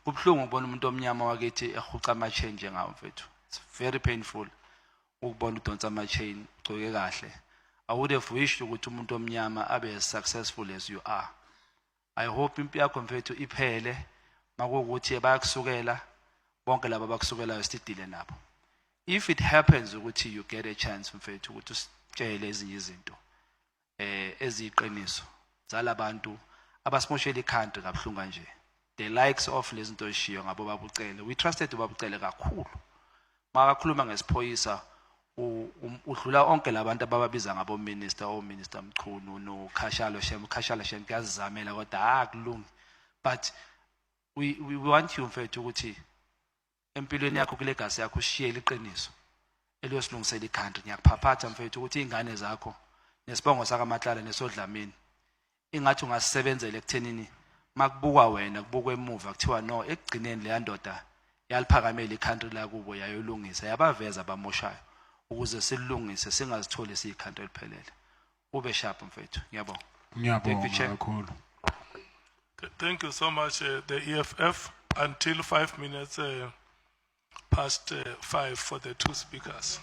Kubuhlungu ukubona umuntu omnyama wakithi ehuca ama-chain njengawo, mfethu. It's very painful ukubona udonsa ama-chain, ugcoke kahle. I would have wished ukuthi umuntu omnyama abe as successful as you are. I hope impi yakho, mfethu, iphele. Makuwukuthi bayakusukela bonke laba abakusukelayo, sidile nabo. If it happens ukuthi you get a chance, mfethu, ukuthi usitshele ezinye izinto eziyiqiniso zalabantu abasimoshela i-country kabuhlungu kanje, the likes of lezi zinto eshiyo ngabo babucele. We trusted ubabucele kakhulu. Makakhuluma ngesiphoyisa, udlula onke labantu abababiza ngabo minister, o Minister Mchunu no Khashalo shem, Khashalo shem kuyazizamela, kodwa akulungi. But we want you, mfethu, ukuthi empilweni yakho, kule-legacy yakho, ushiyele iqiniso eliyosilungisela i-country. Ngiyakuphaphatha, mfethu, ukuthi ingane zakho nesibongo sakaMatlala nesodlamini ingathi ungasebenzela ekuthenini makubukwa wena, kubukwa emuva, kuthiwa no, ekugcineni leya ndoda yaliphakamela i-country lakubo, yayolungisa, yabaveza abamoshayo ukuze silungise, singazitholi siyi-country eliphelele. Ube sharp, mfethu, ngiyabonga. Thank you, Ngiyabonga Chair. kakhulu. Thank you so much, the EFF. Until 5:05 for the two speakers.